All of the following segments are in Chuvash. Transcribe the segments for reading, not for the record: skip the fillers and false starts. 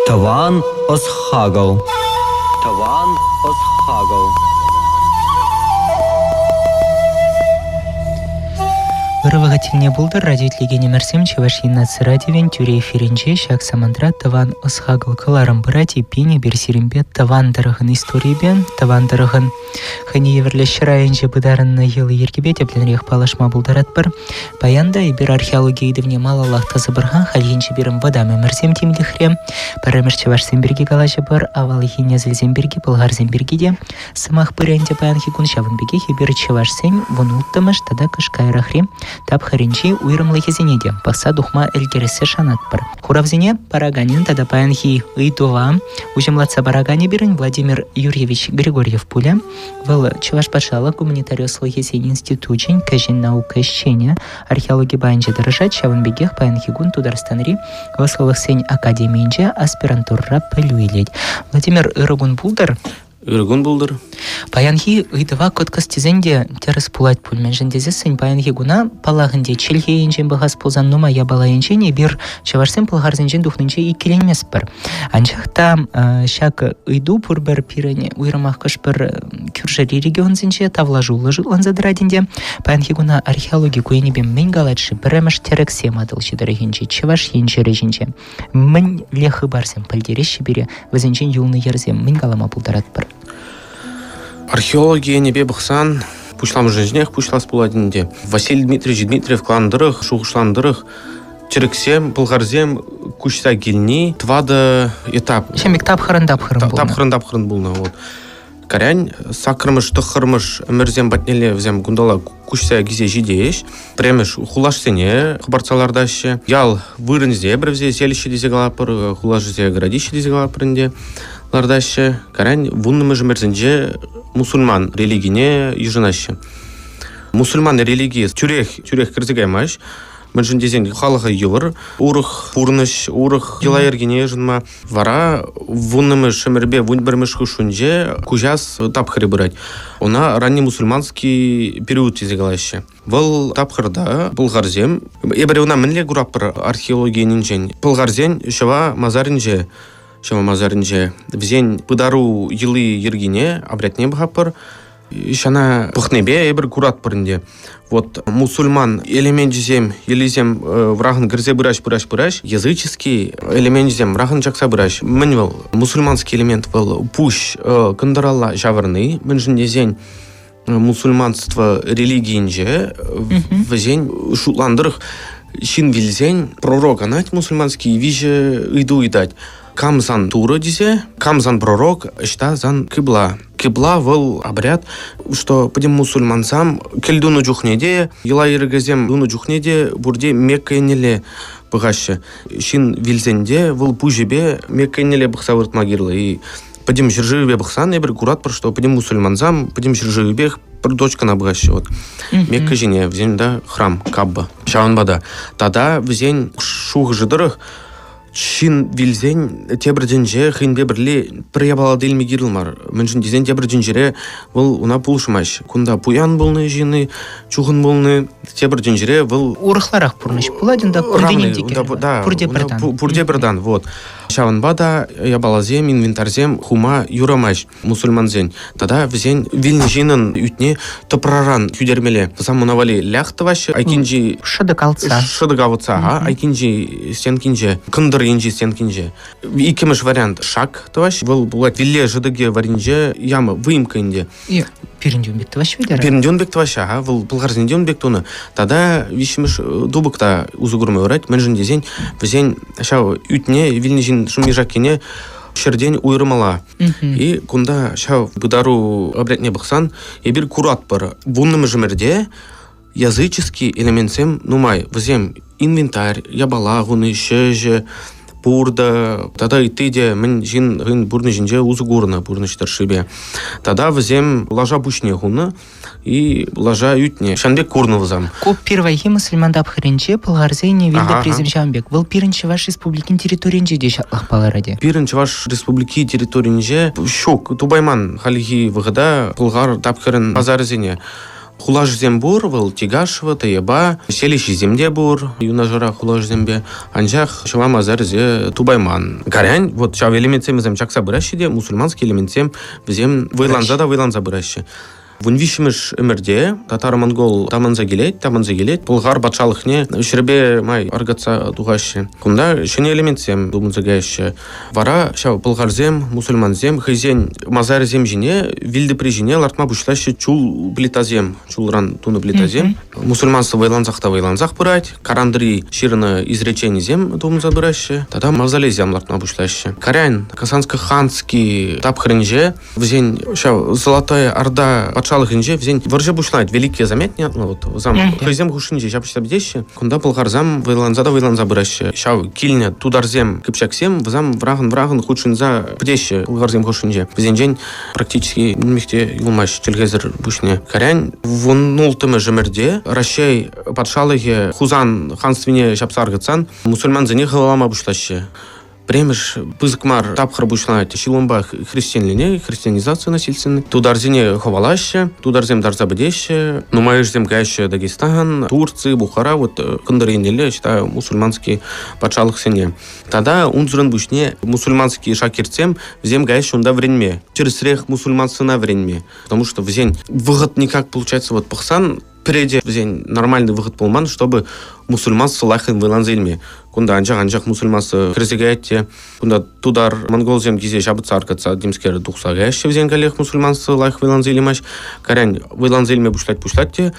Тӑван ӑс-хакӑл. Тӑван ӑс-хакӑл. Ырӑ вӑхӑт тӗлне пултӑр, радио итлекенӗмӗрсем Чӑваш Ен наци радиовӗн тӳрӗ эфирӗнче ҫак самантра тӑван ӑс-хакӑл кӑларӑм пырать. Эппин, эпир сирӗнпе тӑван тӑрӑхӑн историйӗпе, тӑван тӑрӑхӑн хӑйне евӗрлӗ ҫӗр айӗнче пытарӑннӑ йӑли-йӗркипе тӗплӗнрех паллашма пултаратпӑр. Паян та эпир археологи ыйтӑвне малаллах тӑсӑпӑр-ха, хальхинче пирӗн вӑтам ӗмӗрсем тимлӗхре. Пӗрремӗш чӑвашсем пирки калаҫӑпӑр, авалхи несӗлсем пирки, пӑлхарсем пирки те сӑмах пырӗ ӗнтӗ паянхи кун. Ҫавӑн пекех эпир чӑвашсен вунулттӑмӗш тата кӑшкайрахри тапхӑрӗнчи уйрӑмлӑхӗсене те пӑхса тухма ӗлкӗрессе шанатпӑр. Хуравсене параканӗн тата паянхи ыйтӑва уҫӑмлатса параканӗ пирӗн Владимир Юрьевич Григорьев пулӗ. Вӑл Чӑваш патшалӑх гуманитари ӑслӑхӗсен институчӗн кӗҫӗн наука ӗҫченӗ, археологи пайӗнче тӑрӑшать, ҫавӑн пекех паянхи кун Тутарстанри ӑслӑлӑхсен академийӗнче аспирантурӑра пӗлӳ илет. Владимир, ырӑ кун пултӑр. Ырӑ кун пултӑр. Паянхи ыйтӑва кӑткӑс тесен те тӗрӗс пулать пуль, мӗншӗн тесессӗн паянхи куна, паллах ӗнтӗ, чӗлхе енчен пӑхас пулсан нумай япала енчен эпир чӑвашсем пӑлхарсенчен тухнинче иккӗленместпӗр. Анчах та ҫак ыйту пурпӗр пирӗн уйрӑмах хӑш-пӗр кӳршӗри регионсенче тавлашуллӑ шутланса тӑрать ӗнтӗ. Паянхи куна археологи ку енӗпе мӗн калать-ши? Пӗрремӗш тӗрӗксем Атӑлҫи тӑрӑхӗнче, Чӑваш Ен ҫӗрӗ ҫинче. Мӗнле хыпарсем пӗлтереҫҫӗ пире? Вӗсенчен юлнӑ йӗрсем мӗн калама пултаратпӑр? Археологи енӗпе пӑхсан пуҫламӑшӗнченех пуҫлас пулать ӗнтӗ. Василий Дмитриевич Дмитриев клан тӑрӑх, шухӑшланӑ тӑрӑх, тӗрӗксем, пӑлхарсем куҫса килни тӑватӑ этап. Ҫын пек тапхӑрӑн-тапхӑрӑн пулнӑ. Тапхӑрӑн-тапхӑрӑн пулнӑ. Вот. Кайран саккӑрмӗш, тӑххӑрмӗш ӗмӗрсем патнелле вӗсем кунталла куҫса килсе ҫитеҫ. Пӗрремӗш хулашсене хӑпартса лартаҫҫӗ. Ял вырӑнӗсем пӗр вӗсем селище тесе калатпӑр, хулашӗсем городище тесе калатпӑр ӗнтӗ лартаҫҫӗ. Кайран вуннӑмӗш ӗмӗрсенче мусульман религине йышӑнаҫҫӗ. Мусульман религийӗ тӳрех, тӳрех кӗрсе каймасть. Мӗншӗн тесен халӑха йывӑр, урӑх пурнӑҫ, урӑх йӑла-йӗркене йышӑнма. Вара вуннӑмӗш ӗмӗрпе вунпӗрмӗш хушшинче куҫас тапхӑрӗ пырать. Ӑна ранний мусульманский период тесе калаҫҫӗ. Вӑл тапхӑрта пӑлхарсем, эпир ӑна мӗнле куратпӑр археологи енӗнчен? Пӑлхарсен ҫӑва масарӗнче, ҫӑва масарӗнче вӗсен пытару йӑли-йӗркине, обрядне пӑхатпӑр. Ҫана пӑхнипе эпир куратпӑр ӗнтӗ. Вот мусульман элеменчӗсем, йӑлисем вӑрахӑн кӗрсе пыраҫ, пыраҫ, пыраҫ. Языческий элеменчӗсем вӑрахӑн чакса пыраҫ. Мӗн вӑл? Мусульманский элемент вӑл пуҫ кӑнтӑралла ҫавӑрни. Мӗншӗн тесен мусульманство религийӗнче вӗсен шутлан тӑрӑх ҫын вилсен пророк анать мусульманский виҫӗ ыйту ыйтать. Кам сан турӑ тесе, кам сан пророк, ӑҫта сан кыбла. Кыбла вӑл обряд, что пӗтӗм мусульмансам кӗл тунӑ чухне те, йӑла-йӗркесем тунӑ чухне те пурте Мекка еннелле пӑхаҫҫӗ. Ҫын вилсен те вӑл пуҫӗпе Мекка еннелле пӑхса выртма кирлӗ. И пӗтӗм ҫӗршывӗпе пӑхсан эпир куратпӑр, что пӗтӗм мусульмансам пӗтӗм ҫӗршывӗпех пӗр точкӑна пӑхаҫҫӗ. Вот. Мекка ҫине вӗсен да храм, Кабба. Ҫавӑнпа та тата вӗсен шухӑшӗ тӑрӑх Ҫын вилсен тепӗр тӗнче хӑйӗнпе пӗрле пӗр япала та илме кирлӗ мар. Мӗншӗн тесен тепӗр тӗнчере вӑл ӑна пулӑшмасть. Кунта пуян пулнӑ ҫын-и, чухӑн пулнӑ, тепӗр тӗнчере вӑл... Урӑхларах пурнӑҫ пулать унта, кунти ним те кирлӗ мар. Пурте пӗр тан. Пурте пӗр тан, вот. Ҫавӑнпа та япаласем, инвентарьсем хума юрамасть. мусульмансен тата вӗсен вилнӗ ҫыннӑн ӳтне тӑпраран хӳтермелле. Вӗсем ӑна валли лях тӑваҫҫӗ, айккинчи шӑтӑк алтса. Шӑтӑк авӑтса, айккинчи стенкинче, кӑнтӑр енчи стенкинче. Иккӗмӗш вариант шак тӑваҫ. Вӑл пулать вилле шӑтӑкӗ варринче яма, выемка ӗнтӗ. Пирӗн те ун пек тӑваҫҫӗ вӗт Пирӗн те ун пек тӑваҫҫӗ, ага, вӑл пӑлхарсен те ун пек тунӑ. Тата виҫҫӗмӗш тупӑк та усӑ курма юрать, мӗншӗн тесен вӗсен ҫав ӳтне вилнӗ ҫын шӑмми-шаккине ҫӗртен уйрӑмалла. И кунта ҫав пытару обрядне пӑхсан эпир куратпӑр. Вуннӑмӗш ӗмӗрте языческий элементсем нумай. Вӗсем инвентарь, япала хуни, ҫӗҫӗ, пуртӑ тата ытти те мӗн ҫын хӑйӗн пурнӑҫӗнче усӑ курнӑ пурнӑҫ тӑршшӗпе. Тата вӗсем лаша пуҫне хунӑ и лаша ӳтне. Ҫавӑн пек курнӑ вӗсем. Ку пирвайхи мӑсӑльман тапхӑрӗнче пӑлхарсен вилтӑприсем ҫавӑн пек. Вӑл пирӗн Чӑваш Республикин территорийӗнче те ҫаплах палӑрать. Пирӗн Чӑваш Республики территорийӗнче ҫук, тупайман хальхи вӑхӑта пӑлхар тапхӑрӗн пасарӗсене. Хулашӗсем пур, вӑл Тигашево, Тӑйӑпа, селищисем те пур юнашарах хулашӗсемпе. Анчах ҫӑва масарӗсе тупайман. Карян, вот ҫав элементсем вӗсем чакса пыраҫҫӗ те, мусульманский элементсем вӗсем вӑйланса та вӑйланса пыраҫҫӗ. Вунвиҫҫӗмӗш ӗмӗрте татар-монгол таманса килет, таманса килет, Пӑлхар патшалӑхне ҫӗрпе май аркатса тухаҫҫӗ. Кунта ҫӗнӗ элементсем тупӑнса каяҫҫӗ. Вара ҫав пӑлхарсем, мусульмансем хӑйсен масарӗсем ҫине, вилтӑпри ҫине лартма пуҫлаҫҫӗ чул плитасем, чулран тунӑ плитасем. Мусульманство вӑйлансах та вӑйлансах пырать. Карандри ҫырнӑ изреченисем тупӑнса пыраҫҫӗ. Тата мавзолейсем лартма пуҫлаҫҫӗ. Карян Касанско-ханский тапхӑрӗнче вӗсен ҫав Золотая Орда патшалӑхӗнче вӗсен вӑрҫӑ пуҫланать. Великие заметне, ну вот, зам, хӑйсем хушшинче ҫапӑҫса пӗтеҫҫӗ. Кунта пӑлхарсам вӑйланса та вӑйланса пыраҫҫӗ. Ҫав килнӗ тутарсем, кыпчаксем вӗсем вӑрахӑн-вӑрахӑн хутшӑнса пӗтеҫҫӗ пӑлхарсем хушшинче. Вӗсенчен практически нимех те юлмасть чӗлхесӗр пуҫне. Карян вунулттӑмӗш ӗмӗрте Раҫҫей патшалӑхӗ Хусан ханствине ҫапса аркатсан мусульмансене хӑвалама пуҫлаҫҫӗ. Пӗрремӗш пысӑк мар тапхӑр пуҫланать ҫулӑмпа христианлене, христианизаци насильственный. Тутарсене хӑвалаҫҫӗ, тутарсем тарса пӗтеҫҫӗ. Нумайӑшсем каяҫҫӗ Дагестан, Турци, Бухара, вот кӑнтӑр еннелле ӑҫта мусульманский патшалӑхсене. Тата унсӑрӑн пуҫне мусульманский шакиртсем вӗсем каяҫҫӗ унта вӗренме. Тӗрӗсрех мусульманствӑна вӗренме. Потому что вӗсен вӑхӑт никак получается вот пӑхсан пӗре те вӗсен нормальный вӑхӑт пулман, чтобы мусульманство лайӑххӑн вӑйланса илме. Кунта анчах-анчах мусульманство кӗрсе каять те, кунта тутар, монголсем килсе ҫапӑтса аркатса темскер тухса каяҫҫӗ вӗсен каллех мусульманство лайӑх вӑйланса илмест. Карян вӑйланса илме пуҫлать-пуҫлать те,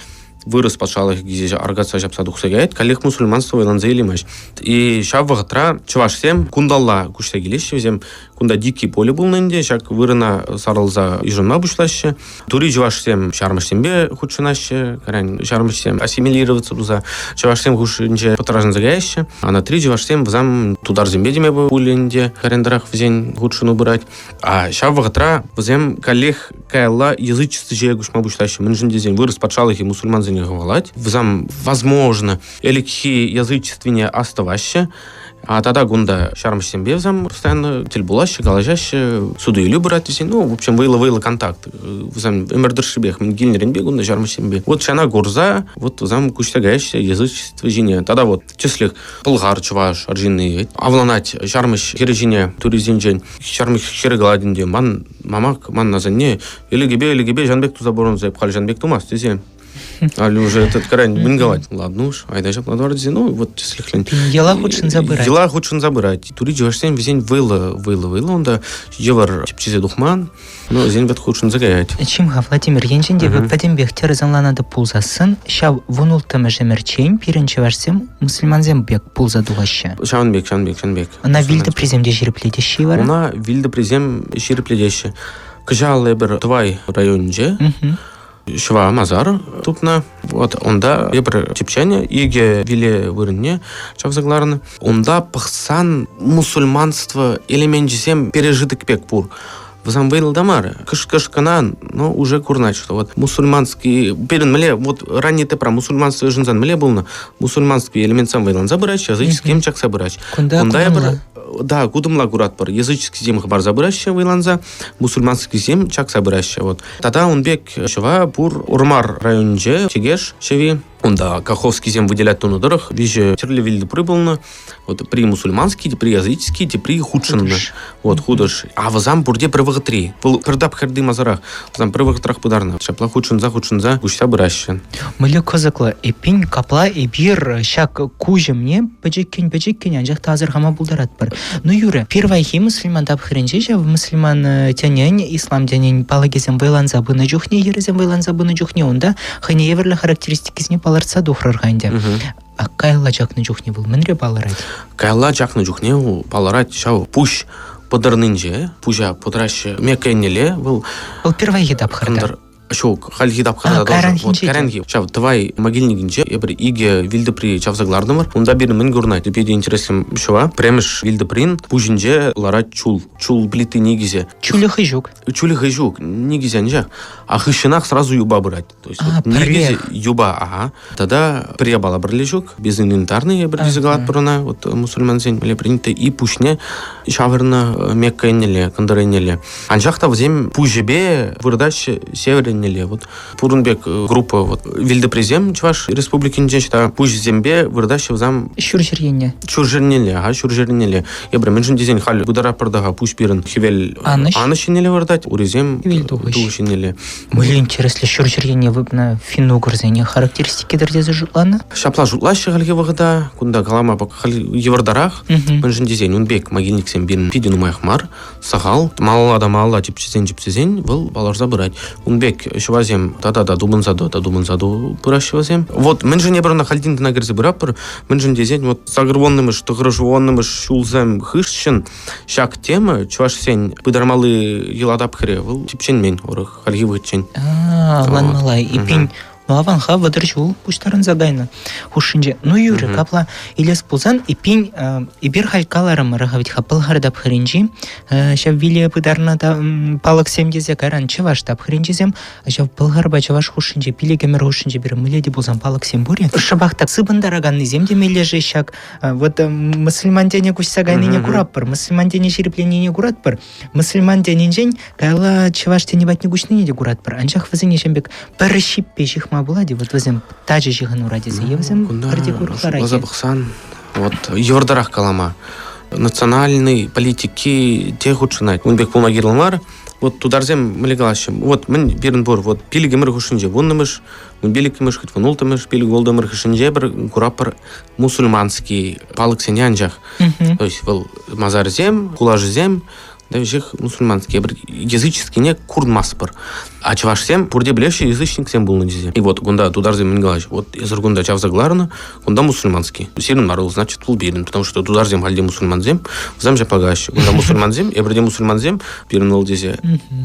вырӑс патшалӑхӗ килсе аркатса ҫапса тухса каять, каллех мусульманство вӑйланса илмест. И ҫав вӑхӑтра чӑвашсем кунталла куҫса килеҫҫӗ, вӗсем кунта дикий поле пулнӑ ӗнтӗ, ҫак вырӑна сарӑлса йышӑнма пуҫлаҫҫӗ. Тури чӑвашсем ҫармӑҫсемпе хутшӑнаҫҫӗ, кайран ҫармӑҫсем ассимилироваться туса чӑвашсем хушшинче пӑтрашӑнса каяҫҫӗ. Анатри чӑвашсем вӗсем тутарсемпе теме пулӗ ӗнтӗ, кайрантарах вӗсен хутшӑну пырать. А ҫав вӑхӑтра вӗсем каллех каялла язычество ҫине куҫма пуҫлаҫҫӗ. Мӗншӗн тесен вырӑс патшалӑхӗ мусульмансене хӑвалать. Вӗсем, возможно, ӗлӗкхи язычествине астӑваҫҫӗ. А тата кунта ҫармӑҫсемпе вӗсем постоянно тӗл пулаҫҫӗ, калаҫаҫҫӗ, суту-илӳ пырать тесен, ну, в общем, вӑйлӑ-вӑйлӑ контакт. Вӗсем ӗмӗр тӑршшӗпех мӗн килнӗренпе кунта ҫармӑҫсемпе. Вот ҫана курса, вот вӗсем куҫса каяҫҫӗ язычество ҫине. Тата вот тӗслӗх пӑлхар чӑваш арҫынни авланать ҫармӑҫ хӗрӗ ҫине турисенчен. Ҫармӑҫ хӗрӗ калать ӗнтӗ, ман мамак, ман асанне ӗлӗкӗпе-ӗлӗкӗпе ҫан пек туса пурӑнса эп халь ҫан пек тумасть тесе. Али уже этот крайне мӗн калать? Ладно уж, айда ҫапла тӑвар тесе, ну, вот тӗслӗхлен. Йӑла хутшӑнса пырать. Йӑла хутшӑнса пырать. Тури чӑвашсен вӗсен вӑйлӑ, вӑйлӑ, вӑйлӑ унта йывӑр тӗпчесе тухман, но вӗсен вӗт хутшӑнса каять. Чим-ха, Владимир, енчен те пӗтӗмпех тӗрӗс ӑнланатӑп пулсассӑн, ҫав вунулттӑмӗш ӗмӗрччен пирӗн чӑвашсем мусульмансем пек пулса тухаҫҫӗ. Ҫавӑн пек, ҫавӑн пек, ҫавӑн пек. Ӑна вилтӑприсем те ҫирӗплетеҫҫӗ-и вара? Ӑна вилтӑприсем ҫирӗплетеҫҫӗ. Кӑҫал эпир Тӑвай районӗнче Ҫӑва масар тупнӑ. Вот унта эпир тӗпченӗ икӗ виле вырӑнне чавса кӑларнӑ. Унта пӑхсан мусульманство элеменчӗсем пережиток пек пур. Вӗсем вӑйлӑ та мар. Кӑшт-кӑшт кӑна, но уже курнать, что вот мусульманский... Пирӗн мӗнле, вот ранний тепра мусульманство йышӑнсан мӗнле пулнӑ? Мусульманский элементсем вӑйланса пыраҫҫӗ, языческим чакса пыраҫ. Кунта, Кунта эпир да, кутӑмла куратпӑр. Языческисем хӑпарса пыраҫҫӗ вӑйланса, мусульманскисем чакса пыраҫҫӗ. Вот. Тата ун пек ҫӑва пур Урмар районӗнче Чӗкеш ҫӑви. Унта Каховскисем выделять тунӑ тӑрӑх виҫӗ тӗрлӗ вилтӑпри пулнӑ. Вот при мусульманский, тепри языческий, тепри хутшӑннӑ. Вот хутӑш. А вӗсем пурте пӗр вӑхӑтри. Вӑл пӗр тапхӑрти масарах. Вӗсем пӗр вӑхӑтрах пытарнӑ. Ҫапла хутшӑнса-хутшӑнса куҫса пыраҫҫӗ. Мӗнле кӑсӑклӑ. Эппин, капла эпир ҫак куҫӑмне пӗчӗккӗн-пӗчӗккӗн, анчах та асӑрхама пултаратпӑр. Ну, юрӗ, пирвайхи мӑсӑльман тапхӑрӗнче ҫав мӑсӑльман тӗнӗн, ислам тӗнӗн палӑкӗсем вӑйланса пынӑ чухне, йӗрӗсем вӑйланса пынӑ чухне унта хӑйне евӗрлӗ характеристикисене палӑртса тухрӑр-ха ӗнтӗ. А каялла чакнӑ чухне вӑл мӗнре палӑрать? Каялла чакнӑ чухне вӑл палӑрать ҫав пуҫ пӑтӑрнинче, пуҫа пӑтраҫҫӗ Мекка еннелле вӑл. Вӑл пирвайхи тапхӑрта. Ҫук, хальхи тапхӑрта тоже. Вот, кайранхи. Ҫав Тӑвай могильникӗнче эпир икӗ вилтӑпри чавса кӑлартӑмӑр. Унта пирӗн мӗн курӑнать? Питӗ интереслӗ ҫӑва. Пӗрремӗш вилтӑприн пуҫӗнче ларать чул. Чул плити никӗсӗ. Чулӗ хӑй ҫук. Чулӗ хӑй ҫук, никӗсӗ анчах. А хыҫҫӑнах сразу юпа пырать. То есть вот никӗсӗ юпа, ага. Тата пӗр япала пӗрле ҫук. Безинвентарный эпир тесе калатпӑр ӑна. Вот мусульмансен принято и пуҫне ҫавӑрнӑ Мекка еннелле, кӑнтӑр еннелле. Анчах та вӗсем пуҫӗпе выртаҫҫӗ северӗннелле. еннелле. Вот пурӑн пек группа вот вилтӑприсем Чӑваш Республикинче ҫта пуҫӗсемпе выртаҫҫӗ вӗсем ҫурҫӗр енне. Ҫурҫӗр еннелле, ага, ҫурҫӗр еннелле. Эпир мӗншӗн тесен халь пытаратпӑр та-ха пуҫ пирӗн хӗвел анӑҫ, анӑҫ еннелле выртать, урисем хӗвел тухӑҫ. Тухӑҫ еннелле. Мӗнле интереслӗ ҫурҫӗр енне выпнӑ финн-угрсене характеристики тесе шутланӑ? Ҫапла шутлаҫҫӗ хальхи вӑхӑта. Кунта калама халь йывӑртарах. Мӗншӗн тесен ун пек могильниксем пирӗн питӗ нумаях мар, сахал. Малалла та малалла тӗпчесен-тӗпчесен вӑл палӑрса пырать. Ун пек ҫӑвасем тата та тупӑнса та тупӑнса пыраҫҫӗ вӗсем. Вот мӗншӗн эпир ӑна хальтин тӑна кӗрсе пыратпӑр? Мӗншӗн тесен вот сакӑрвуннӑмӗш, тӑхӑрвуннӑмӗш ҫулсем хыҫҫӑн ҫак тема чӑвашсен пытармалли йӑла тапхӑрӗ вӑл тӗпченмен урӑх хальхи вӑхӑтчен. Ӑнланмалла. Эппин, ну аван-ха 30 ҫул пуҫтарӑнса кайнӑ хушшинче. Ну юрӗ, капла илес пулсан, эппин, эпир халь каларӑмӑр-ха вӗт-ха Пӑлхар тапхӑрӗнчи ҫав виле пытарнӑ палӑксем тесе кайран чӑваш тапхӑрӗнчисем ҫав Пӑлхарпа чӑваш хушшинче пилӗк ӗмӗр хушшинче пирӗн мӗнле те пулсан палӑксем пур-и? Шӑпах та сыпӑнтараканнисем темелле-ши ҫак вот мӑсӑльман тӗнӗ куҫса кайнине куратпӑр, мӑсӑльман тӗнӗ ҫирӗпленнине куратпӑр. Мӑсӑльман тӗнӗнчен каялла чӑваш тӗнӗ патне куҫнине те куратпӑр. Анчах вӗсене ҫын пек пӗр ҫиппе ҫыхма пулать-и? Вот вӗсем тачӑ ҫыхӑнура тесе. Е вӗсем пӗрте курӑкларах. Шутласа пӑхсан, вот йывӑртарах калама. Национальный политики те хутшӑнать. Ун пек пулма кирлӗ мар. Вот тутарсем мӗнле калаҫҫӗ? Вот мӗн пирӗн пур, вот пилӗк ӗмӗр хушшинче вуннӑмӗш, вунпилӗкмӗш, хоть вунулттӑмӗш, пилӗк улттӑмӗш хушшинче пӗр куратпӑр мусульманский палӑксене анчах. То есть вӑл мазарсем, хулашӗсем, да веҫех мусульманские, бір языческине курмастпӑр. А чӑвашсем пурте пӗлеҫҫӗ язычниксем пулнӑ тесе. И вот кунта тутарсем мӗн калаҫҫӗ? Вот эсир кунта чавса кӑларнӑ, кунта мусульманский. Сирӗн мар, значит, вӑл пирӗн, потому что тутарсем халь те мусульмансем, вӗсем ҫапла калаҫҫӗ. Кунта мусульмансем, эпир те мусульмансем, пирӗн вӑл тесе.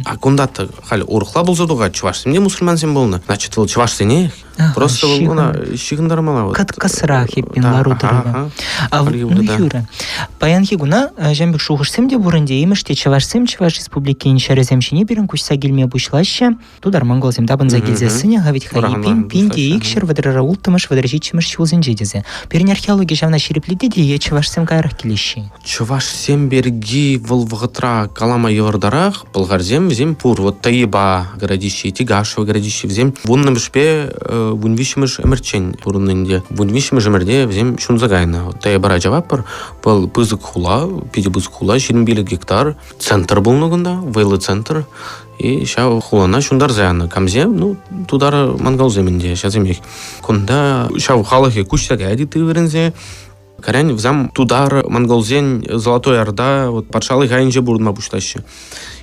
А кунта та халь урӑхла пулса тухать, чӑвашсем те мусульмансем пулнӑ. Значит, вӑл чӑвашсене Просто вӑл ӑна ҫыхӑнтармалла. Кӑткӑсрах эппин лару-тӑрӑвӗ. Ну, юрӗ. Паянхи куна ҫам пек шухӑшсем те пур ӗнтӗ. Имӗш те чӑвашсем Чӑваш Республикин ҫӗрӗсем ҫине пирӗн куҫса килме пуҫлаҫҫӗ. Тутар-монголсем тапӑнса килсессӗн ха ведь-ха пин пин те икҫӗр вӑтӑрра улттӑмӗш вӑтӑр ҫиччӗмӗш ҫулсенче тесе. Пирӗн археологи ҫавна ҫирӗплетет те е чӑвашсем каярах килеҫҫӗ? Чӑвашсем пирки вӑл вӑхӑтра калама йывӑртарах. Пӑлхарсем вӗсем пур. Вот Таиба городище, Тигашево городище вӗсем вуннӑмӗшпе вунвиҫҫӗмӗш ӗмӗрччен пурӑннӑ ӗнтӗ. Вунвиҫҫӗмӗш ӗмӗрте вӗсем ҫунса кайнӑ. Вот Таибара чаватпӑр. Вӑл пысӑк хула, питӗ пысӑк хула, 25 гектар. Центр пулнӑ кунта, вӑйлӑ центр. И ҫав хулана ҫунтарса янӑ. Камсем? Ну, тутар монголсем ӗнтӗ, ҫавсемех. Кунта ҫав халӑхӗ куҫса каять ытти вырӑнсене. Кайран вӗсем тутар, монголсен Золотой Орда вот, патшалӑх айӗнче пурӑнма пуҫлаҫҫӗ.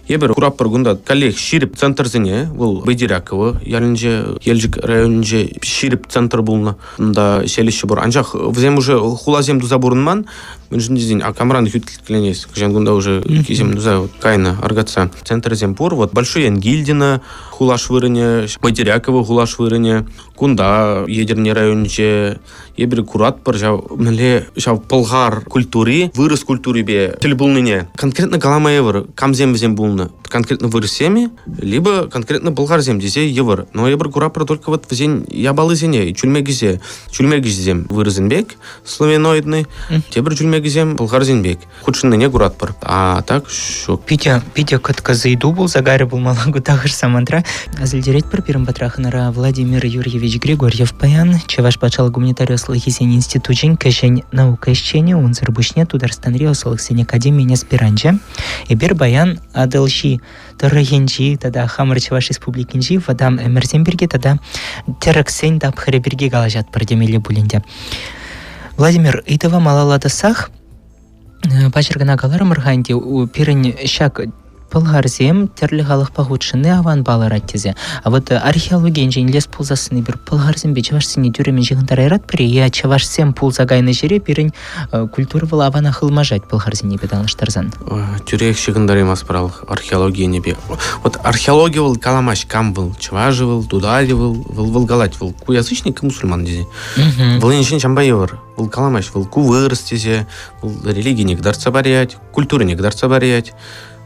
Эпир куратпӑр кунта каллех ҫирӗп центрсене, вӑл Байдиряково ялӗнче, Елчӗк районӗнче ҫирӗп центр пулнӑ. Унта селище пур. Анчах вӗсем уже хуласем туса пурӑнман. Мӗншӗн тесен, а камран хӳтӗленес? Хӑҫан кунта уже кисем туса кайнӑ, аркатса. Центрсем пур. Вот Большой Янгильдино хулаш вырӑнӗ, Байдиряково хулаш вырӑнӗ. Кунта Етӗрне районӗнче эпир куратпӑр ҫав мӗнле ҫав пӑлхар культури вырӑс культурипе тӗл пулнине. Конкретно калама йывӑр, камсем вӗсем пулнӑ. Конкретно вырӑссем-и, либо конкретно пӑлхарсем тесе йывӑр. Но эпир куратпӑр только вот вӗсен япалисене, чӳлмекӗсе. Чӳлмекӗсем вырӑсен пек, славяноидный, тепӗр чӳлмекӗсем пӑлхарсен пек. Хутшӑннине куратпӑр. А так ҫук. Питӗ, питӗ кӑткӑс ыйту пулса кайрӗ пулмалла ку тахӑш самантра. Асилтеретпӗр пирӗн патра хӑнара Владимир Юрьевич Григорьев паян Чӑваш патшалӑх гуманитари ӑслӑлӑхӗсен институчӗн кӗҫӗн наука ӗҫченӗ, унсӑр пуҫне Тутарстанри ӑслӑлӑхсен академийӗн аспиранчӗ. Эпир паян Атӑлҫи тӑрӑхӗнчи тата хамӑр Чӑваш Республикинчи вӑтам ӗмӗрсем пирки тата тӗрӗксен тапхӑрӗ пирки калаҫатпӑр темелле пулин те. Владимир, ыйтӑва малалла тӑссах Паҫӑр кӑна каларӑмӑр-ха ӗнтӗ, пирӗн ҫак пӑлхарсем тӗрлӗ халӑхпа хутшӑнни аван палӑрать тесе. А вот археологи енчен илес пулсассӑн эпир пӑлхарсемпе чӑвашсене тӳрремӗн ҫыхӑнтарайратпӑр-и е чӑвашсем пулса кайнӑ ҫӗре пирӗн культура вӑл аванах ылмашать пӑлхарсеннипе танлаштарсан? Тӳрех ҫыхӑнтараймастпӑр археологи енӗпе. Вот археологи вӑл каламасть, кам вӑл, чӑвашӗ вӑл, тутарӗ вӑл, вӑл вӑл калать, вӑл ку язычник, мусульман тесе. Вӑл енчен ҫампа йывӑр. Вӑл каламасть, вӑл ку вырӑс тесе, вӑл религине кӑтартса парать, культурине кӑтартса парать.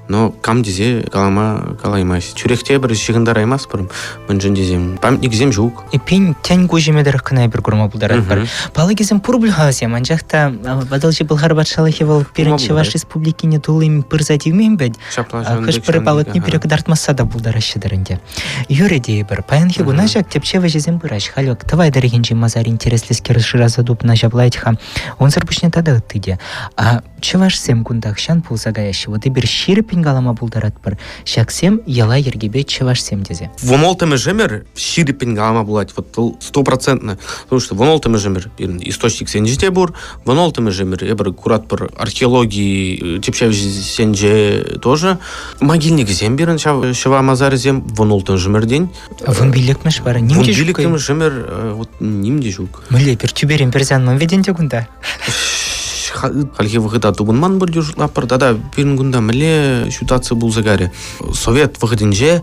Но кам тесе калама калаймасть. Тӳрех те пӗр ҫыхӑнтараймастпӑр мӗншӗн тесен памятниксем ҫук. Эппин, тӗн куҫӑмӗ тӑрӑх кӑна эпир курма пултаратпӑр. Палӑкӗсем пур пуль-ха вӗсем, анчах та Атӑлҫи Пӑлхар патшалӑхӗ вӑл пирӗн Чӑваш Республикине туллин пырса тивмен вӗт. Хӑш-пӗр палӑкне пире кӑтартмасса та пултараҫҫӗ-тӗр ӗнтӗ. Юрӗ тейӗпӗр. Паянхи куна ҫак тӗпчев ӗҫӗсем пыраҫ. Халь Тӑвай тӑрӑхӗнчи масар интереслӗскер шыраса тупнӑ ҫапла-ха. Унсӑр пуҫне тата ытти те. А чӑвашсем кунтах ҫан пулса каяҫҫӗ. Вот эпир ҫирӗппӗн калама пултаратпӑр. Ҫаксем йӑла-йӗркепе чӑвашсем тесе. Вун ӗмӗр ҫирӗппӗн калама пулать. Вот вӑл стопроцентно. Потому что вун ӗмӗр пирӗн источниксенче те пур. Вун ӗмӗр эпир куратпӑр археологи тӗпчевҫисенче тоже. Могильникӗсем пирӗн ҫав ҫӑва масарӗсем вун ӗмӗртен. Вун пиллӗкмӗш вара ним те ҫук. Вун ӗмӗр вот ним те ҫук. Мӗнле пир тӳперен персе анман вӗт ӗнтӗ кунта? Хальхи вӑхӑта тупӑнман пуль шутлатпӑр. Тата пирӗн кунта мӗнле ситуаци пулса кайрӗ? Совет вӑхӑтӗнче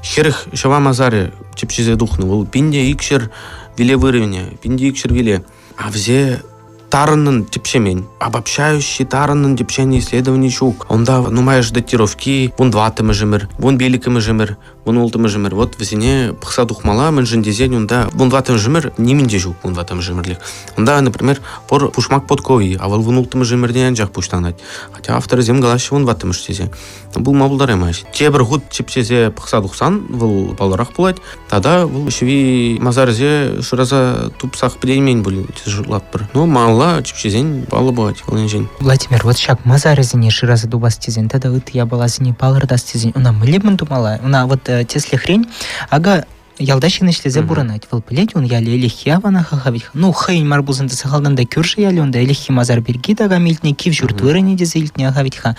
40 ҫӑва масарӗ тӗпчесе тухнӑ. Вӑл 1200 виле вырӑнӗ, 1200 виле. А вӗсе тарӑннӑн тӗпчемен. Обобщающий тарӑннӑн тӗпченӗ исследовани ҫук. Унта нумайӑш датировки 14-мӗш ӗмӗр, 15-мӗш ӗмӗр, 16-мӗш ӗмӗр. Вот вӗсене пӑхса тухмалла, мӗншӗн тесен унта 14-мӗш ӗмӗр нимӗн те ҫук 14-мӗш ӗмӗрлӗх. Унта, например, пор пушмак подкови, а вӑл 16-мӗш ӗмӗртен анчах пуҫланать. Хотя авторӗсем калаҫҫӗ 14-мӗш тесе. Пулма пултараймасть. Тепӗр хут чӗпчесе пӑхса тухсан вӑл паллӑрах пулать. Тата вӑл ҫӑви масарӗсе шыраса тупсах пӗтеймен пуль тесе шутлатпӑр. Но малалла чӗпчесен паллӑ пулать вӑл енчен. Владимир, вот ҫак масарӗсене шыраса тупас тесен тата ытти япаласене палӑртас тесен ӑна мӗнле мӗн тумалла? Ӑна вот тӗслӗхрен акӑ ялта ҫын ӗҫлесе пурӑнать. Вӑл пӗлет, ун ялӗ ӗлӗкхи аванах-ха вӗт. Ну, хӑйӗн мар пулсан та сахалтан та кӳршӗ ялӗ унта ӗлӗкхи масар пирки такам илтнӗ, кив ҫурт вырӑнӗ тесе илтнӗ-ха вӗт-ха.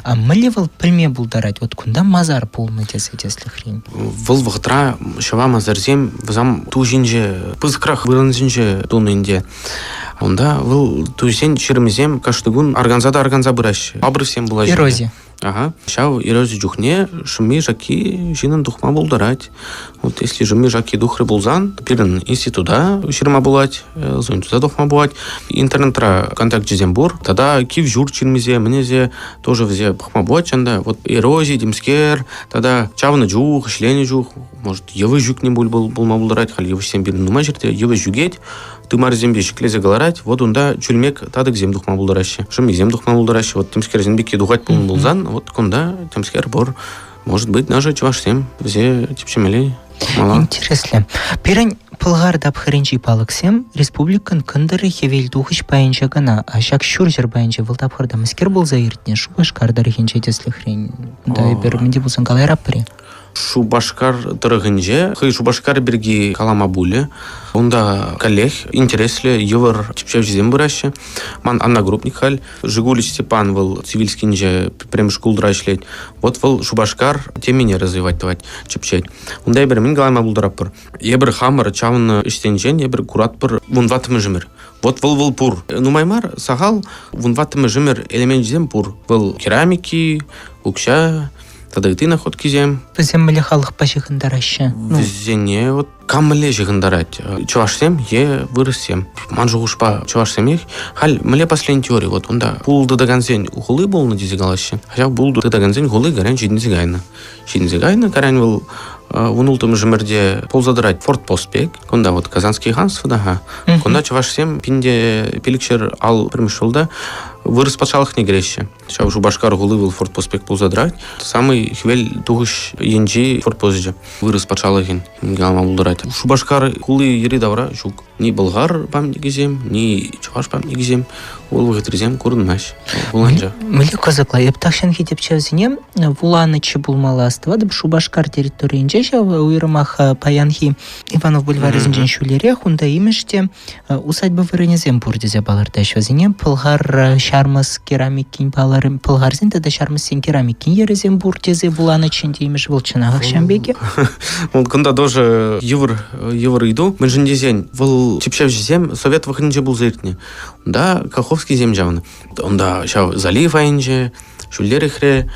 А мӗнле вӑл пӗлме пултарать? Вот кунта масар пулнӑ тесе тӗслӗхрен. Вӑл вӑхӑтра ҫӑва масарсем вӗсем ту ҫинче, пысӑкрах вырӑнсенче тунӑ ӗнтӗ. Унта вӑл тусен ҫырмисем кашни кун арканса та арканса пыраҫҫӗ. Обрывсем пулаҫҫӗ. Эрози. Ага. Ҫав эрози чухне шӑмми-шакки ҫыннӑн тухма пултарать. Вот если шӑмми-шакки тухрӗ пулсан, пирӗн института ҫырма пулать, зонтуса тухма пулать. Интернетра контакчӗсем пур. Тата кив ҫурт ҫырмисем, мӗнесе тоже вӗсе пӑхма пулать ҫанда. Вот эрози, темскер, тата чавнӑ чух, ӗҫленӗ чух, может, йывӑҫ ӳкнӗ пуль пулма пултарать. Халь йывӑҫсем пирӗн нумай ҫӗрте йывӑҫ ӳкет, тымарӗсемпе ҫӗклесе кӑларать, вот унта чӳлмек татӑксем тухма пултараҫҫӗ, шӑммисем тухма пултараҫҫӗ. Вот темскерсем пекки тухать пулнӑ пулсан, вот кунта темскер пур. Может быть, наши чӑвашсем вӗсе тӗпчемелле мала. Интереслӗ. Пирӗн Пӑлхар тапхӑрӗнчи палӑксем республикӑн кӑнтӑр хӗвел тухӑҫ пайӗнче кӑна, а ҫак ҫурҫӗр пайӗнче вӑл тапхӑрта мӗскер пулса иртнӗ? Шупашкар тӑрӑхӗнче тӗслӗхрен. Кунта эпир мӗн те пулсан калайраппӑр-и? Шупашкар тӑрӑхӗнче хӑй Шупашкар пирки калама пулӗ. Унта каллех интереслӗ, йывӑр тӗпчевҫӗсем пыраҫҫӗ. Ман одногруппник халь, Жигулич Степан вӑл Цивильскинче пӗрремӗш шкулта ӗҫлет. Вот вӑл Шупашкар темине развивать тӑвать, тӗпчет. Унта эпир мӗн калама пултаратпӑр? Эпир хамӑр чавнӑ ӗҫсенчен эпир куратпӑр вунтӑваттӑмӗш ӗмӗр. Вот вӑл вӑл пур. Нумай мар, сахал вунтӑваттӑмӗш ӗмӗр элеменчӗсем пур. Вӑл керамики, укҫа, тата ытти находкисем. Вӗсем мӗнле халӑхпа ҫыхӑнтараҫҫӗ? Вӗсене вот кам мӗнле ҫыхӑнтарать? Чӑвашсем е вырӑссем? Ман шухӑшпа, чӑвашсемех. Халь мӗнле последний теори? Вот унта пул тытакансен хули пулнӑ тесе калаҫҫӗ. Ҫав пул тытакансен хули кайран ҫитӗнсе кайнӑ. Ҫитӗнсе кайнӑ, кайран вӑл вун улттӑмӗш ӗмӗрте пулса тӑрать фортпост пек. Кунта вот Казанский ханство та-ха. Кунта чӑвашсем 1500 ал пӗрмӗш ҫулта вырӑс патшалӑхне кӗреҫҫӗ. Ҫав Шупашкар хули вӑл фортпост пек пулса тӑрать. Самый хӗвел тухӑҫ енчи фортпосчӗ вырӑс патшалӑхӗн калама пултарать. Шупашкар хули йӗри-тавра ҫук. Ни Болгар памятникӗсем, ни чӑваш памятникӗсем вӑл вӑхӑтрисем курӑнмасть. Хуланча. Мӗнле кӑсӑклӑ. Эп тахҫанхи тӗпчевсене вуланӑччӗ пулмалла. Астӑватӑп, Шупашкар территорийӗнче ҫав уйрӑмах паянхи Иванов бульварӗсенчен ҫӳлерех унта имӗш те усадьба вырӑнӗсем пур тесе палӑртаҫҫӗ. Вӗсене пӑлхар ҫармӑс керамикин палӑрӗ, пӑлхарсен тата ҫармӑссен керамикин йӗрӗсем пур тесе вуланӑччӗ ӗнтӗ имӗш вӑл чӑнахах ҫам пек-и? Вӑл кунта тоже йывӑр, йывӑр ыйту. Мӗншӗн тесен вӑл тӗпчевҫӗсем совет вӑхӑтӗнче пулса иртнӗ. Унта Каховскисем чавнӑ. Унта ҫав залив айӗнче, ҫӳллерехре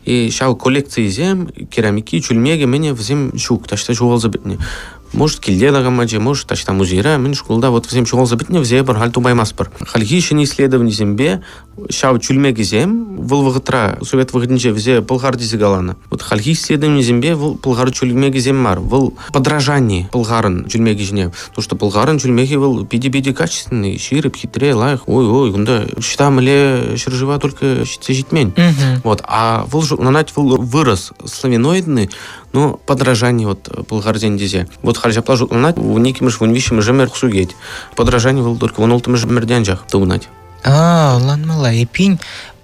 и ҫав коллекцийӗсем, керамики, чӳлмекӗ мӗнӗ вӗсем ҫук, таҫта ҫухалса пӗтнӗ. Может, килте такамачи, может, таҫта музейра, мӗн шкулта вот вӗсем ҫухалса пӗтнӗ, вӗсене пӗр халь тупаймастпӑр. Хальхи ҫӗнӗ исследованисемпе ҫав чӳлмекӗсем вӑл вӑхӑтра, совет вӑхӑтӗнче вӗсе пӑлхар тесе каланӑ. Вот хальхи исследованисемпе вӑл пӑлхар чӳлмекӗсем мар, вӑл подражани пӑлхарӑн чӳлмекӗ ҫине. Потому что пӑлхарӑн чӳлмекӗ вӑл питӗ-питӗ качественный, ҫирӗп, хитре, лайӑх. Ой-ой, кунта ӑҫта мӗнле ҫӗршыва только ҫитсе ҫитмен. Вот, а вӑл шутланать вӑл вырӑс славяноидный, но подражание вот пӑлхарсен тесе. Вот халь ҫапла шутланать, 12-мӗш, 13-мӗш ӗмӗр сукет. Подражание вӑл только 16-мӗш ӗмӗрте анчах тупӑнать. А, ӑнланмалла. Эппин,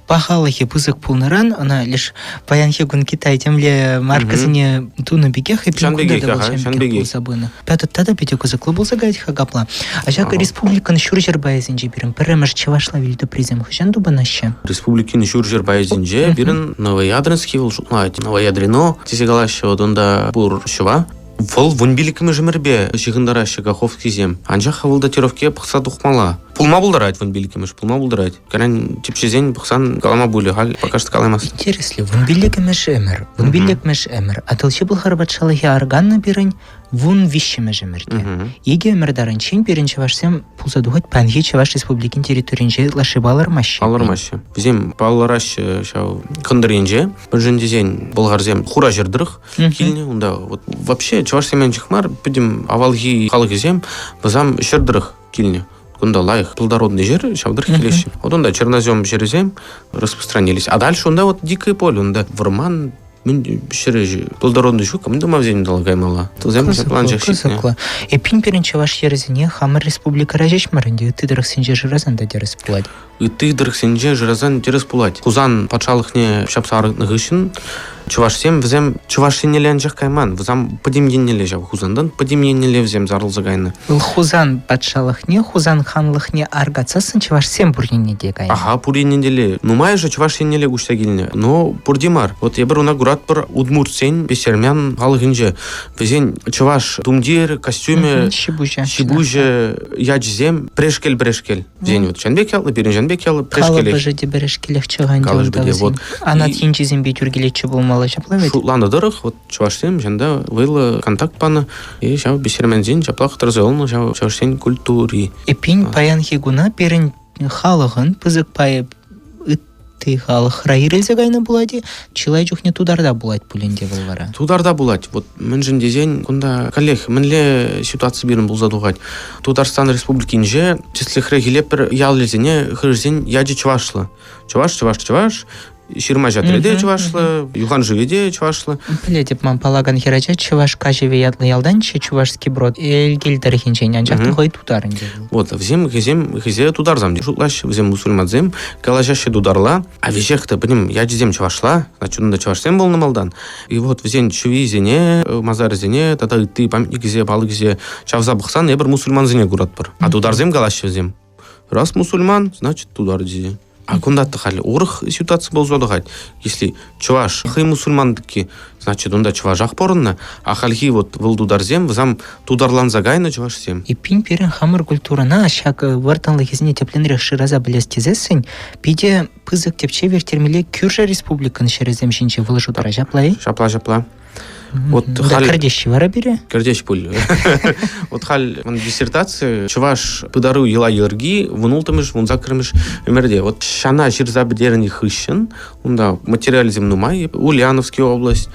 пахалӑхӗ пысӑк пулнӑран ӑна леш паянхи кун Китай темле маркӑсене тунӑ пекех эппин кунта та вӑл ҫан пекех пулса пынӑ. Тата питӗ кӑсӑклӑ пулса каять-ха капла. А ҫак республикӑн ҫурҫӗр пайӗсенче пирӗн пӗрремӗш чӑвашла вилтӑприсем хӑҫан тупӑнаҫҫӗ? Республикин ҫурҫӗр пайӗсенче пирӗн Новоядринский вӑл шутлать. Новоядрино тесе калаҫҫӗ, вот унта пур ҫӑва. Вӑл 15-мӗш ӗмӗрпе ҫыхӑнтараҫҫӗ Каховскисем. Анчах вӑл датировке пӑхса тухмалла. Пулма пултарать 15-мӗш, пулма пултарать. Кайран тӗпчесен пӑхсан калама пулӗ, халь пока что калаймастӑп. Интереслӗ, 15-мӗш ӗмӗр. 15-мӗш ӗмӗр. Атӑлҫи Пӑлхар патшалӑхӗ арканнӑ пирӗн 13-мӗш ӗмӗрте. Икӗ ӗмӗр таранччен пирӗн чӑвашсем пулса тухать паянхи Чӑваш Республикин территоринче ытлашши палӑрмаҫҫӗ. Палӑрмаҫҫӗ. Вӗсем палӑраҫҫӗ ҫав кӑнтӑр енче. Мӗншӗн тесен пӑлхарсем хура ҫӗр тӑрӑх килнӗ унта. Вот вообще чӑвашсем анчах мар, пӗтӗм авалхи халӑхӗсем вӗсем ҫӗр тӑрӑх килнӗ. Кунта лайӑх плодородный ҫӗр, ҫав тӑрӑх килеҫҫӗ. Вот унта чернозем ҫӗрӗсем распространились. А дальше унта вот дикое поле, унта вӑрман, мӗн ҫӗрӗ плодородный ҫук, мӗн тума вӗсен унталла каймалла? Тусем ҫапланчах ҫитнӗ. Кӑсӑклӑ. Эппин пирӗн чӑваш ҫӗрӗсене хамӑр республикӑра ҫеҫ мар ӗнтӗ, ытти тӑрӑхсенче шырасан та тӗрӗс пулать. Ытти тӑрӑхсенче шырасан тӗрӗс пулать. Хусан патшалӑхне ҫапса арӑтнӑ хыҫҫӑн чӑвашсем вӗсем чӑваш еннелле анчах кайман. Вӗсем пӗтӗм еннелле ҫав Хусантан пӗтӗм еннелле вӗсем сарӑлса кайнӑ. Вӑл Хусан патшалӑхне, Хусан ханлӑхне аркатсассӑн чӑвашсем пур енне те кайнӑ. Аха, пур еннелле. Нумайӑшӗ чӑваш еннелле куҫса килнӗ, но пурте мар. Вот эпир уна куратпӑр удмуртсен бесермян халӑхӗнче. Вӗсен чӑваш тумтир, костюмӗ, ҫипуҫӗ, ҫипуҫӗ ячӗсем пӗрешкел-пӗрешкел. Вӗсен вот ҫан пек яллӑ, пирӗн ҫан пек яллӑ, пӗрешкелех. Калӑпӑшӗ те пӗрешкелех чӑхан Калӑпӑшӗ те, вот. Анат енчисемпе тӳр килетчӗ пулмалла, ҫапла вӗт? Шутланӑ тӑрӑх, вот чӑвашсем ҫанта вӑйлӑ контакт панӑ, и ҫав бесерменсен ҫаплах тӑрса юлнӑ ҫав чӑвашсен культури. Эппин, паянхи куна пирӗн халӑхӑн пысӑк пайӗ ытти халӑхра ирӗлсе кайнӑ пулать-и? Чылай чухне тутарта пулать пулин те вӑл вара. Тутарта пулать. Вот мӗншӗн тесен кунта каллех мӗнле ситуаци пирӗн пулса тухать. Тутарстан Республикинче тӗслӗхре хилеппӗр ялӗсене хырсен ячӗ чӑвашлӑ. Чӑваш, чӑваш, чӑваш. Ҫырма ҫатри те чӑвашлӑ, юхан шывӗ те чӑвашлӑ. Пӗлетӗп, ман паллакан хӗрача Чӑваш Каҫӑвӗ ятлӑ ялтанччӗ, Чувашский Брод, Элкел тӑрӑхӗнчен, анчах та хӑй тутар ӗнтӗ. Вот, вӗсем хӑйсем хӑйсе тутарсам те шутлаҫҫӗ, вӗсем мусульмансем, калаҫаҫҫӗ тутарла, а веҫех те пӗтӗм ячӗсем чӑвашла, значит, унта чӑвашсем пулнӑ малтан. И вот вӗсен ҫӑвисене, масарӗсене тата ытти памятникӗсе, палӑкӗсе чавса пӑхсан эпир мусульмансене куратпӑр. А тутарсем калаҫҫӗ вӗсем. Раз мусульман, значит тутар тесе. А кунта халь урӑх ситуаци пулса тухать. Если чӑваш хӑй мусульман таки, значит, унта чӑвашах пурӑннӑ, а хальхи вот вӑл тутарсем, вӗсем тутарланса кайнӑ чӑвашсем. Эппин пирӗн хамӑр культурӑна ҫак вӑрттӑнлӑхӗсене тӗплӗнрех шыраса пӗлес тесессӗн питӗ пысӑк тӗпчев ирттермелле кӳршӗ республикӑн ҫӗрӗсем ҫинче вӑл шутра ҫапла-и? Ҫапла, ҫапла. Вот халь кӗртеҫҫӗ вара пире? Кӗртеҫ пуль. Вот халь ман диссертаци чӑваш пытару йӑла-йӗрки 16-мӗш, 18-мӗш ӗмӗрте. Вот ҫана ҫырса пӗтернӗ хыҫҫӑн унта материалсем нумай. Ульяновский область,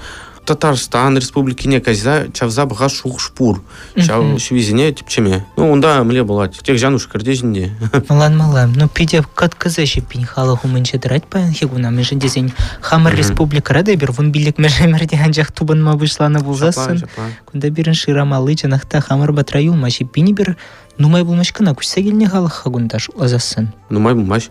Татарстан республикине кайса чавса пӑхас шухӑш пур. Ҫав ҫӑвисене тӗпчеме. Ну, унта мӗнле пулать? Тех Жануш кӗртеҫ ӗнтӗ. Ӑнланмалла. Ну, питӗ кӑткӑс ӗҫ эппин халӑх умӗнче тӑрать паянхи куна. Мӗншӗн тесен хамӑр республикӑра та эпир 15-мӗш ӗмӗрте анчах тупӑнма пуҫланӑ пулсассӑн, кунта пирӗн шырамалли чӑнах та хамӑр патра юлмасть. Эппин эпир нумай пулмасть кӑна куҫса килнӗ халӑх-ха кунта шутласассӑн. Нумай пулмасть.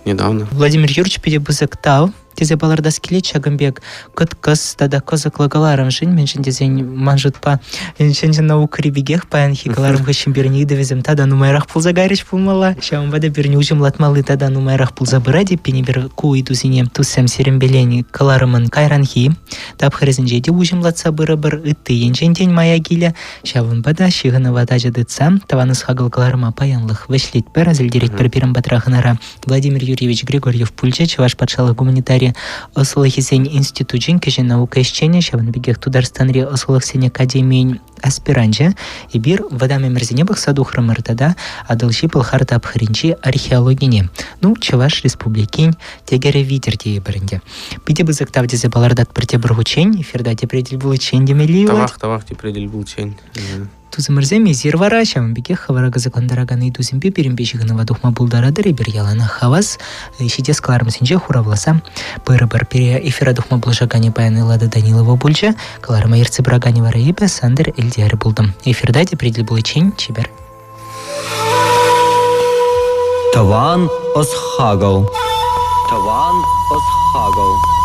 Недавно. Владимир Юрьевич питӗ пысӑк тав тесе палӑртас килет ҫакӑн пек кӑткӑс тата кӑсӑклӑ кӑларӑмшӑн, мӗншӗн тесен ман шутпа чӑн-чӑн наукӑри пекех паянхи кӑларӑм хыҫҫӑн пирӗн ыйтӑвӗсем тата нумайрах пулса кайрӗҫ пулмалла. Ҫавӑнпа та пирӗн уҫӑмлатмалли тата нумайрах пулса пырать эппин эпир ку ыйтусене туссем сирӗнпелен кӑларӑмӑн кайранхи тапхӑрӗсенче те уҫӑмлатса пырӑпӑр, ытти енчен тен мая килӗ. Ҫавӑнпа та ҫыхӑнӑва тачӑ тытса тӑван ӑс-хакӑл кӑларӑма паянлӑх вӗҫлетпӗр, асилтеретпӗр пирӗн патра хӑнара Владимир Юрьевич Григорьев пулчӗ, Чӑваш патшалӑх гуманитари ӑслӑлӑхӗсен институчӗн кӗҫӗн наука ӗҫченӗ, ҫавӑн пекех Тутарстанри ӑслӑлӑхсен академийӗн аспиранчӗ. Эпир вӑтам ӗмӗрсене пӑхса тухрӑмӑр тата Атӑлҫи Пӑлхар тапхӑрӗнчи археологине, ну, Чӑваш Республикин тӗкӗрӗ витӗр тейӗпӗр ӗнтӗ. Питӗ пысӑк тав тесе палӑртатпӑр тепӗр хутчен. Эфирта тепре тӗл пуличчен темелли юлать. Тавах, тавах тепре тӗл пуличчен. Тусӑмӑрсем, эсир вара ҫавӑн пекех хӑвӑра кӑсӑклантаракан ыйтусемпе пирӗнпе ҫыхӑнӑва тухма пултаратӑр. Эпир яланах хавас. Ҫитес кӑларӑмсенче хуравласа пырӑпӑр. Пире эфира тухма пулӑшаканӗ паян Эллада Данилова пулчӗ. Кӑларӑма ертсе пыраканӗ вара эпӗ, Сандр Эльдиарӗ пултӑм. Эфирта тепре тӗл пуличчен чипер. Тӑван ӑс-хакӑл. Тӑван ӑс-хакӑл.